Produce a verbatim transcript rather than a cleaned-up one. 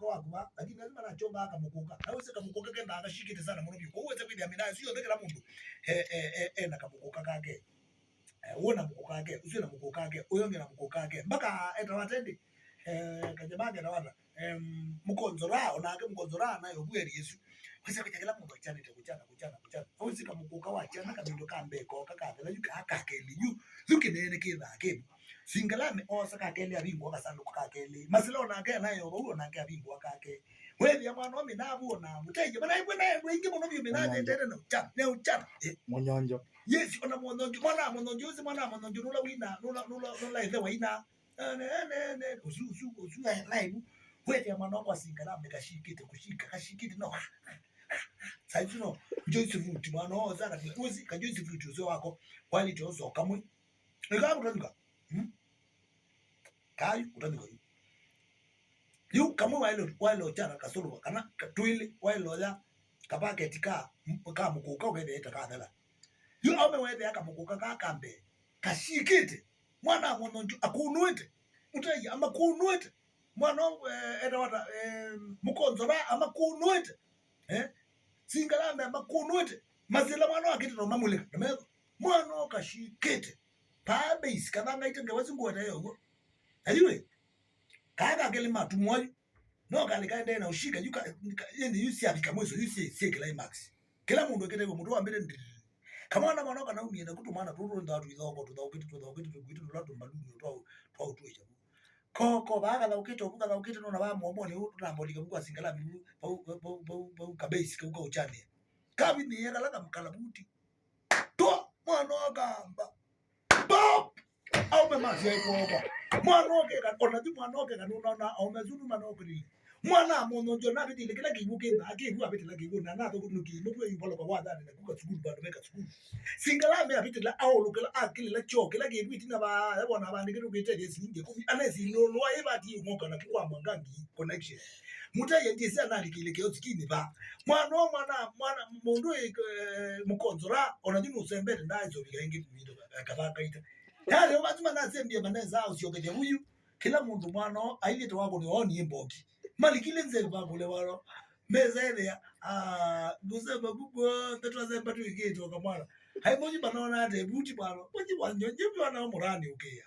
waku va, lakini lazima nachongaa kamũkũka. Na wĩsĩ kamũkũka kendaa kashikĩte sana mũno vyũ. Kwoou wĩsĩ kwĩthĩa mĩnaa ĩsu yonthe kĩla mũndũ e, e, e, e na kamũkũka kake. Eh, ũũ na mũkũka wake, ũsu na mũkũka wake, ũyũ ũngĩ na mũkũka wake. Mpaka etawa tendi, eh, kanyama ketawa ata? Em, mũkonzora, onake mũkonzora nayo vueli Yesu. Kwĩsĩ kwĩthĩa kĩla mũndũ achanĩte kũchana, kũchana, kũchana. Wĩsĩ kamũkũka wachana, kamĩndũ ka mbee kooka kathela, yu kaa kakelĩ, yu, yu kĩnene kĩthaa kĩu. Singalame oosa kakelĩ avingũa kasandũkũ kakelĩ. Masila onake anayo vau, onake avingũa kake. Wethĩa mwana ũmwe navu ona mũteithia. Mana ĩmwe na ĩmwe ingĩ mũno vyũ mĩnaa Mũnyonjo. Nyendete na ũchana, na ũchana. Eh. Mũnyonjo. Yes, ona mũnyonjo, mwana mũnyonjo, ũsi mwana mũnyonjo, nũla wina, nũla, nũla, nũla ĩthe waina. Ne, ne, ne, ne, ũsu, ũsu, ũsu, eh, live. Wethĩa mwana wakwa Singalame kashikĩte, kũshika, kashikĩte, no. Saizi no, Joyce Fruit, mwana wa Zara, ũsi, ka Joyce Fruit, ũsio wako, quality ũso kamwe. Ĩka kũtanyuka. Hmm? Kayu, kũtanyuka yu. Yu kamwe waĩle, waĩle ũkyana kasũlũva, kana ka-, twĩlĩ waĩle ũya kapaketi ka, ka mũkũka ũkethĩa ĩtakathela. Yu aume wethĩa kamũkũka kaa ka mbee, kashikĩte, mwana wa mũnyonjo akũnũĩte, mũtei amakũnũĩte, mwana, eh, etawa ata, eh, mũkonzora amakũnũĩte, eh, Singalame amakũnũĩte, masila mwana wakĩte no mamulika na metho, mwana ũkashikĩte, paa base, kathangaite ngewa singũete yo ũguo. Anyway, kaa kakele matumwa yu. No kalĩ kaendee na ũshika, yu ka, ka, yani yu syavika mwiso, yu syĩ, syĩ climax. Kĩla mũndũ ekĩte w'o mũndũ wambĩte ndrrr. Kamwana mwana kanaumie na kũtũ mwana tũtũ nda twithoko, tũthaũkĩte, tũthaũkĩte, tũkuĩte tũla tũmbaluni twa, twa ũtuĩkya vu. Koko, vaa kathaũkĩte, ũvu kathaũkĩte, nona vaa mũomoni, ũu tũnambolika vu kwa Singalame, vu, vau, vau, vau, vau, vau, kabase, kau kaũchanĩa. Kavinĩĩa kala kamkala vuti. Twa, mwana akamba. Pop! Aume masya ĩkoko. Mwana ũkeka, ona ti mwana ũkeka, nũnaona aume asu nũmanokĩlile. Mwana amonyonjo navĩtĩle kĩla kĩw'ũ kĩmbaa kĩw'ũ avĩtĩla kĩw'ũ na nathũkũnũkĩe mũtwe yu valoka wathane na kuka sukulu vandũ meka sukulu. Singalame avĩtĩla aũlũkĩla akĩlĩla kyoo kĩla kĩw'ũ ĩtina vaa, evona avandĩkĩtwe kwĩtethya silingi ĩkũmi, anesi nũlũa ĩvati ĩũmoka na kũkwamwa ngangi connection. Mũtei ndiĩsĩ analikĩile kĩosikini va. Mwana ũũ mwana, mwana, mũndũ ĩ, eh, mũkonzora, ona yu nũsembete, ndaaĩsovika ĩngĩ mĩito, eh, kathakaita. Yale, lazima nasembie manesa, ũsyokethya vuyu. Kĩla mũndũ mwana ũũ, ailĩte wakũnĩ ooni ĩmboki. Malikile nzeve vakũle walo. Mesa ethĩa, ah, ngũsemba kuku, tetwasemba twĩkĩtwe kamwana. Hai monyi manona ate buti bwalo. Monyi wanyo, nje mwana wa mũrani ũkĩa.